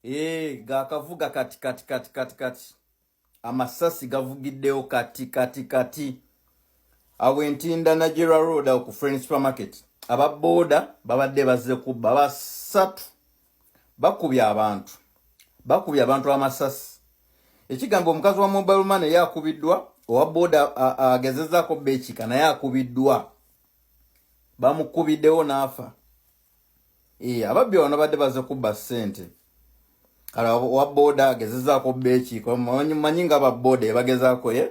Ee, gakavuga kati kati kati kati kati, amasasi gavugiddewo kati kati kati. Awo Entinda Nigeria Road, awo ku Friend Supermarket, aba boda babadde bazze kubba. Basatu bakubye abantu, bakubye abantu amasasi. Ekigambo omukazi wa mobile money ye akubiddwa, owa boda agezezaako beekika naye akubiddwa, bamukubiddewo n'afa. Ee, ababbi bano badde bazze kubba ssente. Kale owa boda agezezaako beekiika, manyi nga aba boda ebagezaako ye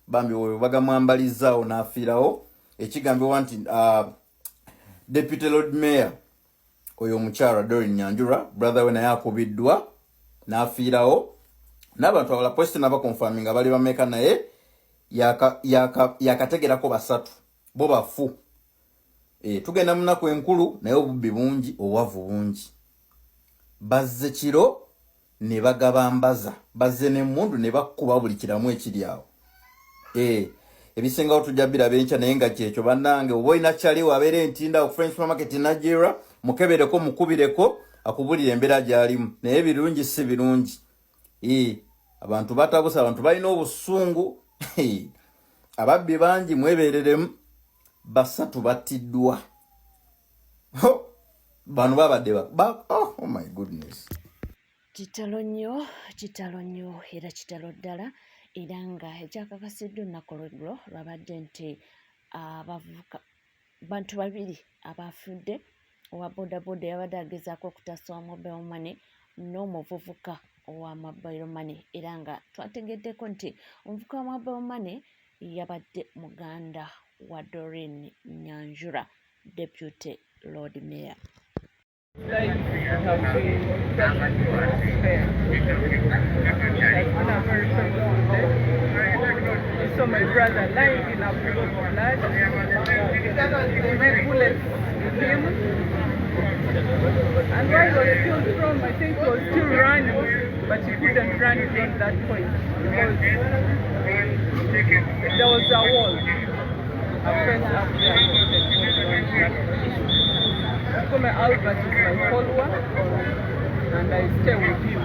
bambi bagamwambalizaawo n'afiirawo. Ekigambibwa nti deputy lord mayor oyo omukyala Doreen Nyanjura, brother we naye akubiddwa n'afiirawo, n'abantu abalala polisi nabaconfirminga bali bameka, naye yakategerako basatu bo bafu. E, tugenda mu nnaku enkulu, naye obubbi bungi, obwavu bungi. Bazze kiro ne bagabambaza, bazze n'emmundu ne bakkuba buli kiramu ekiri awo. E, ebisingawo tujja biraba enkya, naye nga kyekyo bannange. Oba olina kyali wabeera Entinda ku French Supermarket Nigeria, mukebereko, mukubireko, akubulira embeera gy'alimu. Naye birungi si birungi. E, abantu batabuse, abantu balina obusungu, ababbi bangi, mwebereremu. Basatu battiddwa. Bano babadde oh, oh my goodness. Kitalo nnyo, kitalo nnyo era kitalo ddala. Era nga ekyakakasiddwa olunaku olweggulo lwabadde nti abavubuka bantu babiri abafudde, owa bodaboda yabadde agezaako okutaasa wa mobile money n'omuvubuka owa mobile money. Era nga twategeddeko nti omuvubuka wa mobile money yabadde muganda wa Doreen Nyanjura, deputy lord mayor. Life have been just fair. It has been a very painful day. I saw my brother lying in a pool of blood. My bullets in him. And while he was still from, I think he was still running, but he couldn't run beyond that point because there was a wall, a fence up there. He couldn't go beyond that point. Kome Albert is my follower and I stay with him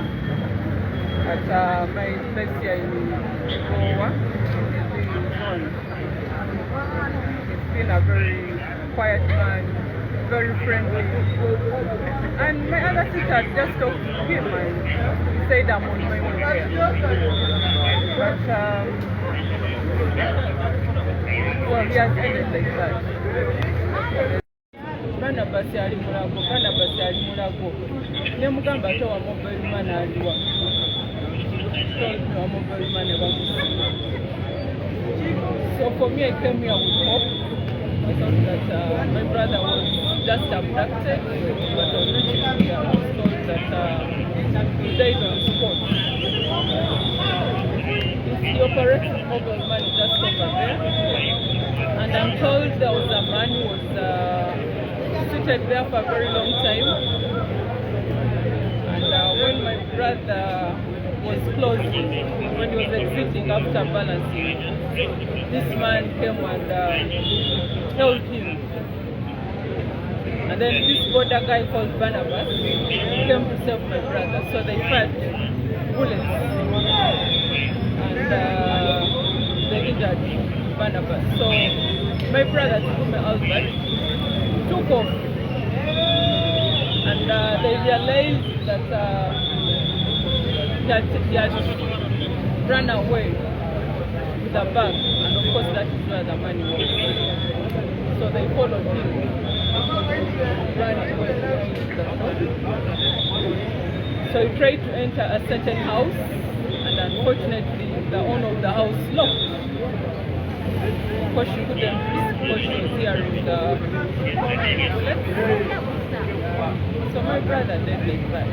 at my place here in Goa, in the zone. He's been a very quiet man, very friendly. And my other sister had just talked to him and he said, "I'm on my way there." But well, he has ended like that. Barnabas ali Mulago, Barnabas ali Mulago. Ne mugamba, ate wa mobile money aliwa? Told me wa mobile money bamusiba. So for me, I came here with hope. I thought that my brother was just abducted, but on reaching here, I was told that he died on spot. He operates mobile money just over there. And I'm told there was a man who was seated there for a very long time. And when my brother was closing, when he was exiting after balancing, this man came and held him. And then this border guy called Barnabas came to save my brother. So they fired bullets and they injured Barnabas. So my brother, Tugume Albert, took off and they realized that he had run away with a bag, and of course that is where the money was. So they followed him, ran away to the shop. So he tried to enter a certain house, and unfortunately the owner of the house locked. Of course she couldn't risk because she was hearing the bullets. So my brother died like that.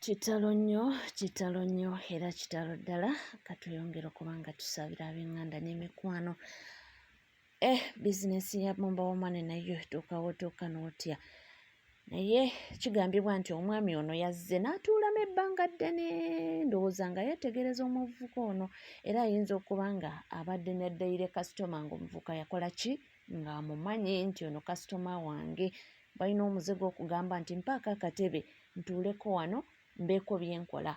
Kitalo nnyo, kitalo nnyo era kitalo ddala. Katweyongere okuba nga tusabira ab'eŋŋanda n'emikwano. Eh, bizinesi ya mobile money nayo etuukawo otuuka n'otya, naye kigambibwa nti omwami ono yazze n'atuulamu ebbanga ddene, ndowooza nga yeetegereza omuvubuka ono, era ayinza okuba nga abadde ne daily customer, ng'omuvubuka yakola ki, ng'amumanyi nti ono kasitoma wange. Balina omuze gw'okugamba nti mpaako akatebe ntuuleko wano mbeeko bye nkola,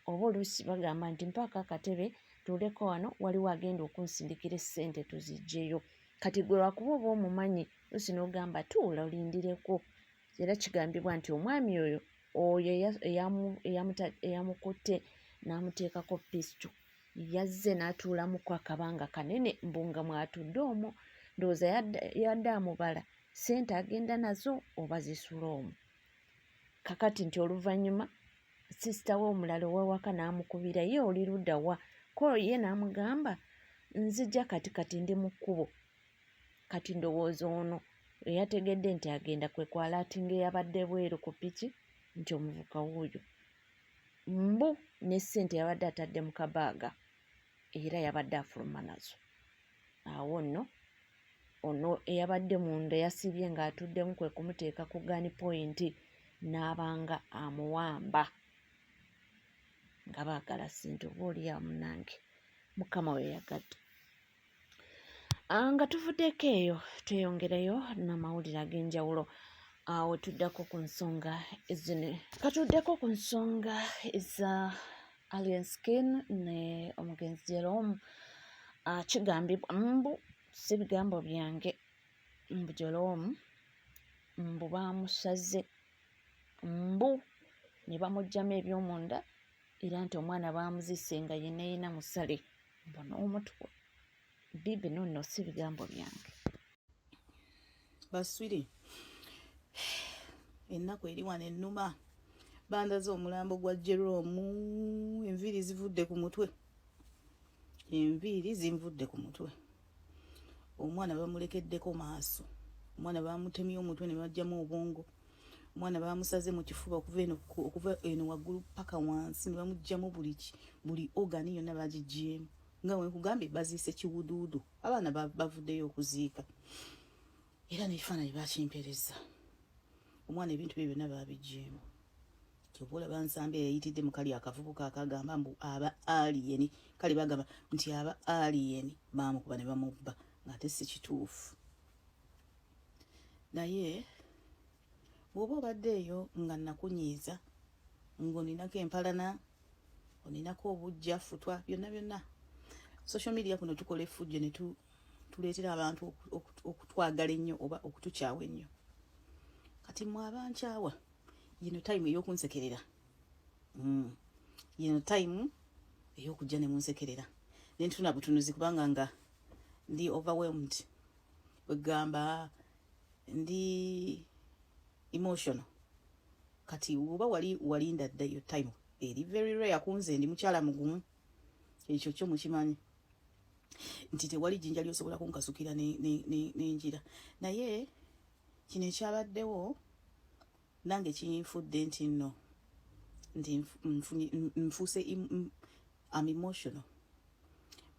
oba oluusi bagamba nti mpaako akatebe ntuuleko wano waliwo agenda okunsindikira essente tuziggyeyo. Kati gwe lwakuba oba omumanyi oluusi n'ogamba tuula olindireko. Era kigambibwa nti omwami oyo oyo eyamukutte n'amuteekako pisito yazze n'atuulamuko akabanga kanene mbu nga mw'atudde omwo ndowooza yadde amubala ssente agenda nazo oba zisula omwo. Kakati nti oluvannyuma sisita we omulala ow'ewaka n'amukubira ye oli ludda wa ko ye n'amugamba nzija kati kati ndi mu kkubo. Kati ndowooza ono eyategedde nti agenda kwe kwalaatinga eyabadde ebweru ku ppiki nti omuvuka wuuyo mbu ne ssente yabadde atadde mu kabaaga era yabadde afuluma nazo. Awo nno ono eyabadde munda yasiibye ng'atuddemu kwe kumuteeka ku gun point n'abanga amuwamba nga baagala ssente oba oli awo munnange Mukama we yagadde. Nga tuvuddeko eyo tweyongereyo n'amawulire ag'enjawulo awo tuddako ku nsonga ezine katuddeko ku nsonga eza Alien Skin ne omugenzi Jerome. Kigambibwa mbu si bigambo byange mbu Jerome mbu baamusaze mbu ne bamuggyamu eby'omunda era nti omwana baamuzise nga yenna yenna musale mbu n'omutwe. Bibino nno si bigambo byange. Baswiri ennaku eri wano ennuma, bandaze omulambo gwa Jerome, enviiri zivudde ku mutwe, enviiri zinvudde ku mutwe. Omwana bamulekeddeko maaso, omwana bamutemye omutwe ne bajjamu obwongo, omwana bamusaze mu kifuba okuva eno waggulu paka wansi ne bamuggyamu buli organ yonna bagiggyeemu. Nga wenkugambye baziise kiwuduudu, abaana bavuddeyo okuziika era n'ekifaananyi bakimpereza. Omwana ebintu bye byonna babiggyeemu. Kyova olaba Nsambya yayitidde mu kali akavubuka akagamba mbu aba alien, kale bagamba nti aba alien baamukuba ne bamubba, ng'ate si kituufu. Naye bw'oba obadde eyo nga nakunyiiza, ng'oninako empalana, oninako obujja futwa, byonna byonna, social media kuno tukola effujjo ne tuleetera abantu okutwagala ennyo oba okutukyawa ennyo. Kati mmwe abankyawa, yino time ey'okunsekerera, yino time ey'okujja ne munsekerera ne ntuna butunuzi, kubanga nga ndi overwhelmed, wegamba ndi emotional. Kati oba wali walinda dda, yo time eri very rare kunze. Ndi mukyala mugumu, ekyo kyo mukimanyi nti tewali jjinja lyosobola kunkasukira n'enjira. Naye kino ekyabaddewo nange kinfudde nti nno nti nfuuse am emotional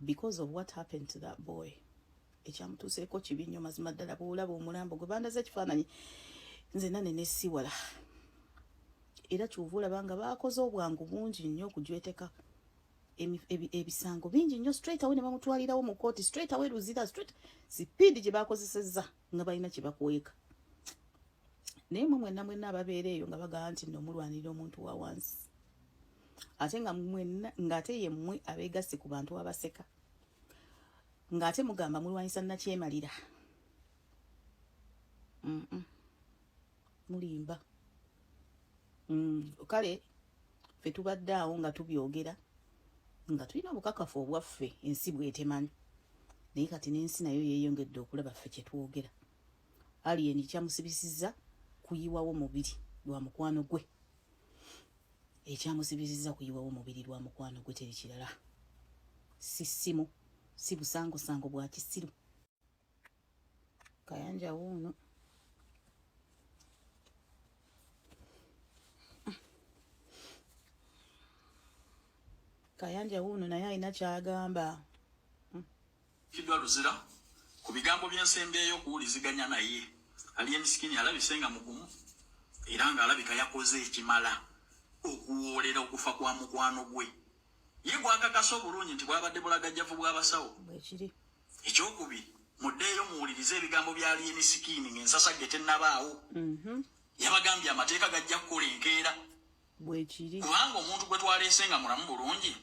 because of what happened to that boy. Ekyamutuuseeko kibi nnyo mazima ddala. Bw'olaba omulambo gwe bandaze ekifaananyi, nze nane nesiwala. Era kyova olaba nga baakoze obwangu bungi nnyo okujweteka ebisango bingi nnyo straight away ne bamutwalirawo mu kooti straight away Luzira straight. Sipiidi gye bakozesezza nga balina kye bakweka. Naye mwe mwenna mwenna ababeera eyo nga bagamba nti nno mulwanirira omuntu wa wansi, ate nga mwenna ng'ate yemmwe abeegasse ku bantu abaseka, ng'ate mugamba mulwanyisa nakyemalira, Mulimba. Kale ffe tubadde awo nga tubyogera nga tulina obukakafu obwaffe ensi bwetemanyi, naye kati n'ensi nayo yeeyongedde okulaba ffe kye twogera. Alien kyamusibisizza kuyiwawo mubiri lwa mukwano gwe, ekyamusibisizza kuyiwawo mubiri lwa mukwano gwe, teri kirala, si ssimu, si busangosango bwa kisiru. Kayanja wuuno. Kayanja wuuno naye alina kyagamba. Kidwa Luzira ku bigambo by'ensembyeyo okuwuliziganya naye, Alien Skin alabise nga mugumu era ng'alabika yakoze ekimala okuwoolera okufa kwa mukwano gwe ye gwakakasa obulungi nti bwabadde bulagajjavu bw'abasawo. Bwekiri. Ekyokubiri, Muddeeyo muwulirize ebigambo bya Alien Skin ng'ensasagge tennabaawo. Yabagambye amateeka gajja kukola enkeera. Bwekiri. Kubanga omuntu gwe twaleese nga mulamu bulungi,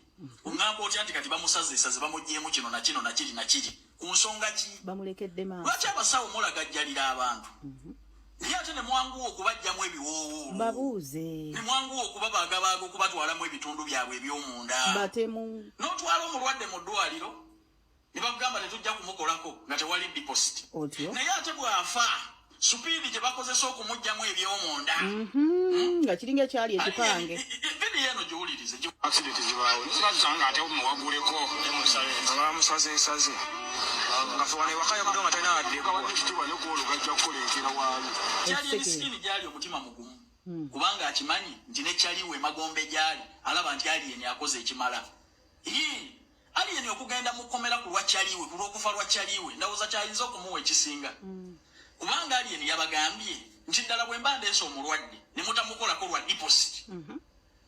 oŋŋamba otya nti kati bamusazeesaze, bamuggyeemu kino na kino na kiri na kiri, ku nsonga ki? Bamulekedde maaso. Lwaki abasawo mulagajjalira abantu, naye ate ne mwanguwa okubaggyamu ebiwoowo olwo, Babuuze. ne mwanguwa okubabaagabaaga, okubatwalamu ebitundu byabwe eby'omunda? Batemu. N'otwala omulwadde mu ddwaliro ne bakugamba tetujja kumukolako nga tewali deposit. Otyo. Naye ate bw'afa, speed gye bakozesa okumuggyamu eby'omunda, Nga kiringa ekyali ekipange. Vidiyo eno giwulirize. Accident zibaawo zibazanga ate muwaguleko nga bamusazeesaze nga fe wano ewaka yabudde nga talina wadde. Ekitiibwa ne kwolwo gajja kukolenkera waali. Kyali Ekitegeera. emisikini gyali omutima mugumu, kubanga akimanyi nti nekyaliwe emagombe gyali alaba nti Alien akoze ekimala. Ii, Alien okugenda mu kkomera ku lwa kyaliwe, ku lw'okufa lwa kyaliwe, ndowooza kyayinza okumuwa ekisinga, kubanga Alien yabagambye nti ddala bwe mba ndeese omulwadde ne mutamukolako lwa deposit,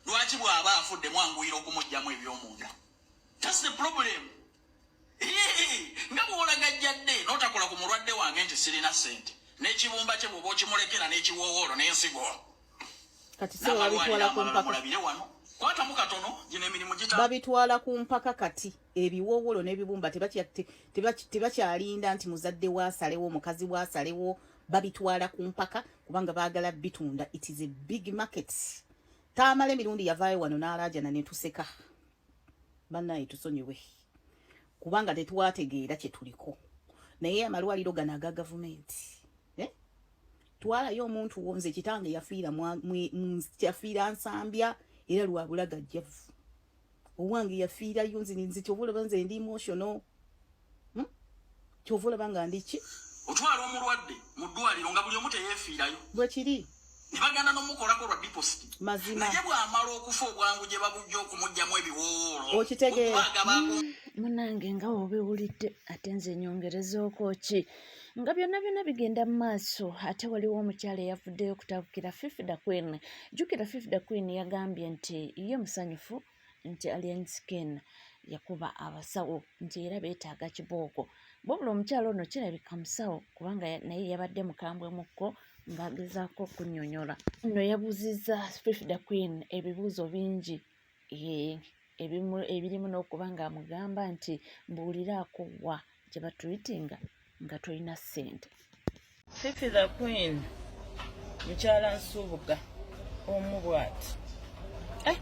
lwaki bw'aba afudde mwanguyira okumuggyamu eby'omunda? That's the problem. Ee, nga bw'olagajjadde n'otakola ku mulwadde wange nti sirina ssente, n'ekibumba kye bw'oba okimulekera n'ekiwoowoolo n'ensigo. Kati se babitwala ku amalala mpaka. Mulabire wano, kwatamu katono, gino emirimu gita Babitwala ku mpaka kati ebiwoowolo n'ebibumba. Tebakyalinda nti muzadde waasalewo, omukazi waasalewo. Babitwala ku mpaka kubanga baagala bitunda. It is a big market. Tamala emirundi yavaayo wano n'alaajana ne tuseka. Bannaye, tusonyiwe kubanga tetwategeera kye tuliko, naye amalwaliro gano aga gavumenti, eh? Twalayo omuntu wo. Nze kitange yafiira yafiira Nsambya era lwabulagajjavu. Owange yafiirayo. Nze kyova olaba nze ndi emotional, Kyova olaba nga ndi ki. Otwala omulwadde mu ddwaliro nga buli omu teyeefiirayo, Bwe kiri. ne bagenda n'omukolako lwa deposit. Mazima. Naye bw'amala okufa, obwangu gye babujja okumuggyamu ebiwoowoolo, Okitegeera. okubaagabaako. Munange, nga wobiwulidde, ate nze nyongerezaoko ki nga byonna byonna bigenda mu maaso, ate waliwo omukyala eyavuddeyo okutabukira Fifi da Queen. Jjukira Fifi da Queen yagambye nti ye musanyufu nti Alien Skin yakuba abasawo, nti era beetaaga kibooko. Wabula omukyala ono kirabika musawo, kubanga naye yabadde mukambwe mukko ng'agezaako okunnyonnyola. Nno yabuuzizza Fifi da Queen ebibuuzo bingi, ebimu ebirimu n'okuba ng'amugamba nti mbuuliraako wa gye batreatinga nga tolina ssente. Fifi the Queen, mukyala Nsubuga omu bw'ati, eh,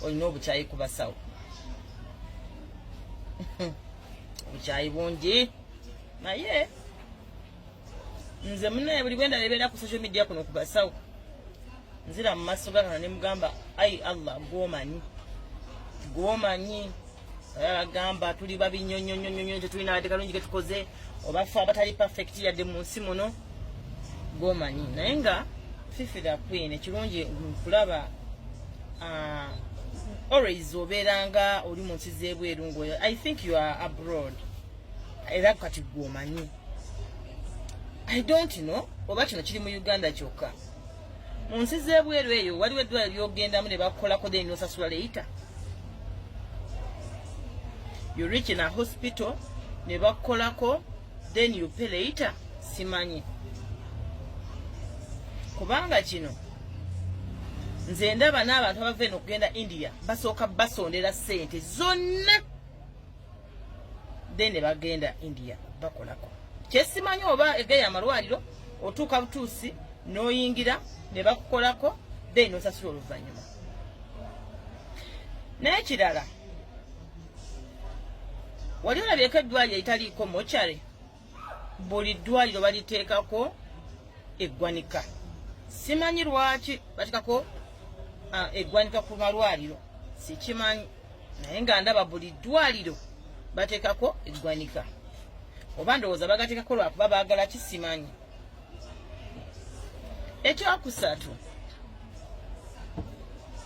olina obukyayi ku basawo, obukyayi bungi. Naye nze munaye buli bwendaba ebeera ku social media kuno ku basawo, nzira mu maaso ga Katonda ne mugamba, "Ayi Allah, gwomanyi, gwomanyi." Agamba tuli babi nnyo nnyo nnyo nnyo, tetulina wadde kalungi ketukoze, oba ffe abatali perfect yadde mu nsi muno, gwomanyi. Naye nga Fifi the Queen, ekirungi nkulaba, always obeeranga oli mu nsi z'ebweru, nga I think you are abroad, era kati gwomanyi. I don't know oba kino kiri mu Uganda kyokka. Mu nsi z'ebweru eyo waliwo eddwaliro lyogendamu ne bakukolako, then nosasula later. You reach in a hospital ne bakukolako, then you pay later. Simanyi, kubanga kino nze ndaba n'abantu abava eno okugenda India basooka basondera ssente zonna, then ne bagenda India bakolako. Kyesimanyi oba egeyo amalwaliro otuuka butuusi n'oyingira ne bakukolako, then nosasula oluvannyuma. N'ekirala, wali olabyeko eddwaliro eritaliiko mortuary? Buli ddwaliro baliteekako eggwanika. Simanyi lwaki bateekako eggwanika ku malwaliro, sikimanyi, naye nga ndaba buli ddwaliro bateekako eggwanika. Oba ndowooza bagateekako lwakuba baagala ki, simanyi. Ekyokusatu,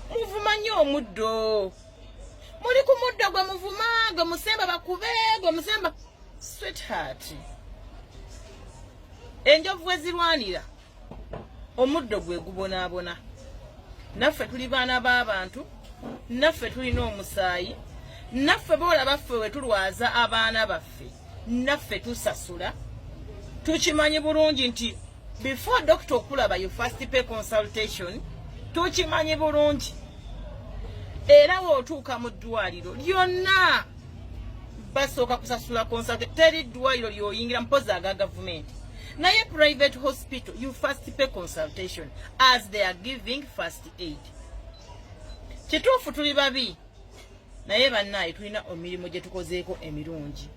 muvuma nnyo omuddo. Muli ku muddo gwe muvuma, gwe musemba bakube, gwe musemba. Sweetheart, enjovu ezirwanira omuddo gwe gubonaabona. Naffe tuli baana b'abantu, naffe tulina omusaayi, naffe boolaba ffe we tulwaza abaana baffe. Naffe tusasula, tukimanyi bulungi nti before doctor okulaba you first pay consultation. Tukimanyi bulungi. Era wootuuka mu ddwaliro lyonna basooka kusasula consult. Teri ddwaliro lyoyingira mpozi aga gavumenti, naye private hospital you first pay consultation as they are giving first aid. Kituufu tuli babi, naye bannaaye tulina emirimu gye tukozeeko emirungi.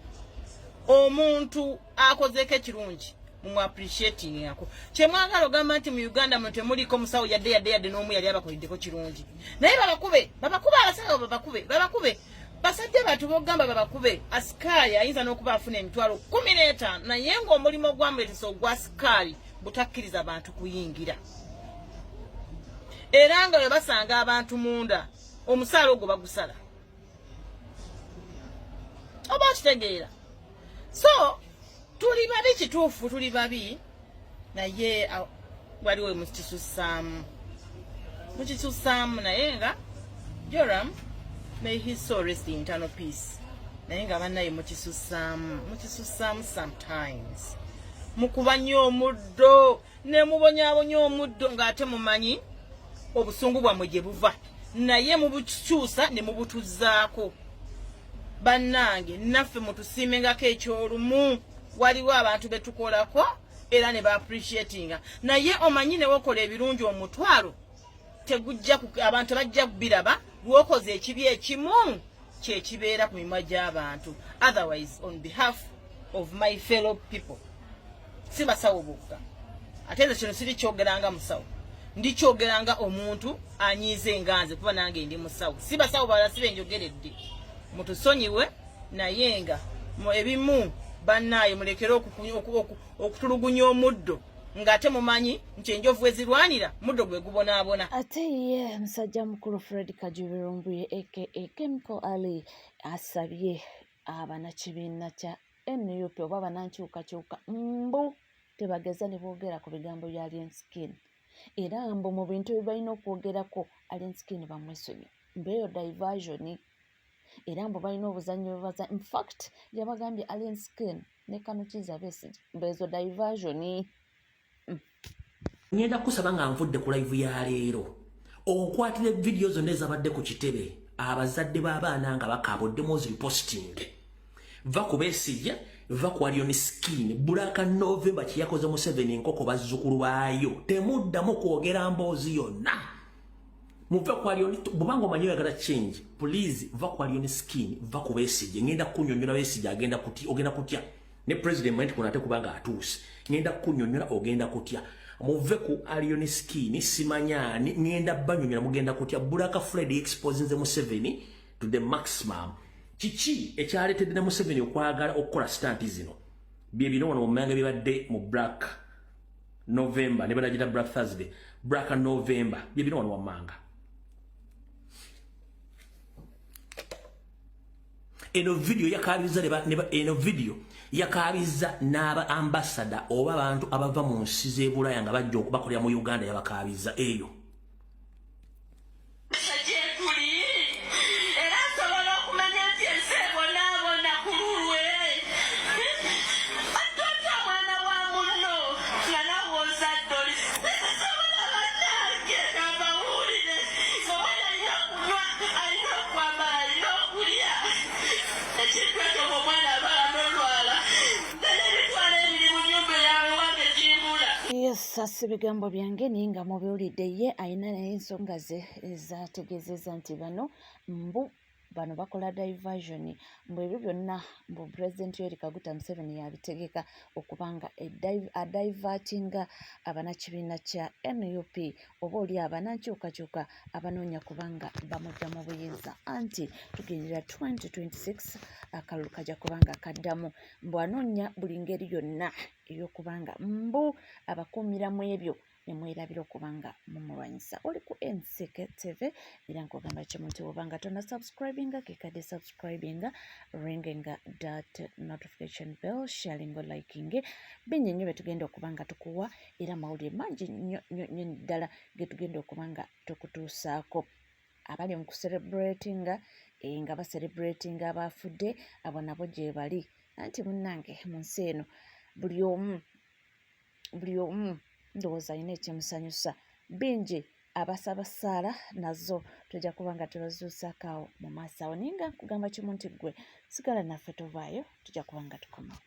Omuntu akozeeko ekirungi mumu appreciating ako. Kyemwagala ogamba nti mu Uganda muno temuliko musawo yadde yadde yadde n'omu yali abakoleddeko kirungi, naye babakube, babakube abasawo, babakube, babakube basajja batu bogamba babakube. Asikaali ayinza n'okuba afuna 150,000, naye ng'omulimu ogwamuleetesa ogwa sikaali butakkiriza bantu kuyingira, era nga bwe basanga abantu munda omusaala ogwo bagusala, oba okitegeera? So tuli babi, kituufu tuli babi, naye waliwo mukisussaamu, mukisussaamu. Naye nga Joram, may his soul rest in eternal peace, naye nga bannaye mukisussaamu, mukisussaamu. Sometimes mukuba nnyo omuddo ne mubonyaabonya omuddo, ng'ate mumanyi obusungu bwammwe gye buva, naye mubukyusa ne mubutuzzaako. Bannange, naffe mutusiimengako ekyolumu. Waliwo abantu betukolako era ne baappreciatinga, naye omanyi newokola ebirungi omutwalo tegujja, abantu tebajja kubiraba. Lwokoze ekibi ekimu kyekibeera ku mimwa gy'abantu. Otherwise, on behalf of my fellow people, si basawo bokka, ate nze kino siri kyogeranga musawo, ndikyogeranga omuntu anyiize nga nze, kuba nange ndi musawo. Si basawo balala si benjogeredde, mutusonyiwe. Naye nga ebimu bannaaye mulekere okutulugunya omuddo, ng'ate mumanyi nti enjovu ezirwanira muddo gwe gubonaabona. Ate ye musajja mukulu Fred Kajubi Lumbuye aka Chemical Ali asabye abanakibiina kya NUP oba abanankyukakyuka mbu tebageza ne boogera ku bigambo bya Alien Skin, era mbu mu bintu bye balina okwogerako Alien Skin bamwesonyi, mbu eyo diversion, era mbu balina obuzannyo bwebaza. Infact yabagambye Alien Skin ne Colonel Kizza Besigye mbu ezo diversion. Ngenda kusaba nga nvudde ku live ya leero, onkwatire vidiyo zonna ezabadde ku kitebe, abazadde b'abaana nga bakaaba, oddemu ozireposting. Va ku Besigye, va ku Alien Skin. Black November kyeyakoze Museveni, enkoko bazzukulu baayo. Temuddamu kwogera mboozi yonna, muve ku Alien. Bwobanga omanyi oyagala change, please va ku Alien Skin, va ku Besigye. Ngenda kunyonyola Besigye agenda kutya, ogenda kutya ne president manyi kuno ate kubanga atuuse. Ngenda kunyonyola ogenda kutya. Muve ku Alien Skin, simanyani, ngenda banyonyola mugenda kutya. Black Friday exposinze Museveni to the maximum. Kiki ekyaleetedde ne Museveni okwagala okukola stunt zino? Bye bino wano mumanga bibadde mu Black November, ne banagita Black Thursday, Black November. Bye bino wano wammanga. Eno video yakabiza, eno video yakabiza n'aba ambassador oba abantu abava mu nsi z'ebulaya nga bajja okubakolera mu Uganda, yabakabiza eyo. Gyetuli era asobola okumanya nti ensi ebonaabona ku lulwe. Ate otya omwana wa munno nga nawe ozadde oli sobola? Bannange, abawulire, omwana alina okunywa, alina okwambala, alina okulya. Ekintu ekyo omwana aba anolwala naye emitwalo ebiri mu nyumba yawe wange gimbula. Yes, si bigambo byange, naye nga mubiwulidde. Ye alina naye ensonga ze ezategeezezza nti bano mbu bano bakola diversion, mbu ebyo byonna mbu Pulezidenti Yoweri Kaguta Museveni yabitegeka okuba nga adivertinga abanakibiina kya NUP oba oli abanankyukakyuka abanoonya kubanga bamugya mu buyinza, anti tugendera 2026 akalulu kajja kubanga kaddamu. Mbu anoonya buli ngeri yonna ey'okubanga mbu abakuumira mu ebyo ne mwerabira okuba nga mumulwanyisa. Oli ku NCK TV, era nkugamba kimu nti bw'obanga tonna subscribinga, kekadde subscribinga, ringinga that notification bell, sharing, liking. Bingi nnyo bye tugenda okuba nga tukuwa, era amawulire mangi nnyo nnyo nnyo ddala ge tugenda okuba nga tukutuusaako. Abali mu kucelebratinga, nga bacelebratinga abafudde, abo nabo gye bali. Anti munnange mu nsi eno buli omu buli omu ndowooza alina ekimusanyusa. Bingi abasaba ssaala nazo tujja kuba nga tubazuusaako awo mu maaso awo, naye nga nkugamba kimu nti ggwe sigala naffe tovaayo, tujja kuba nga tukomawo.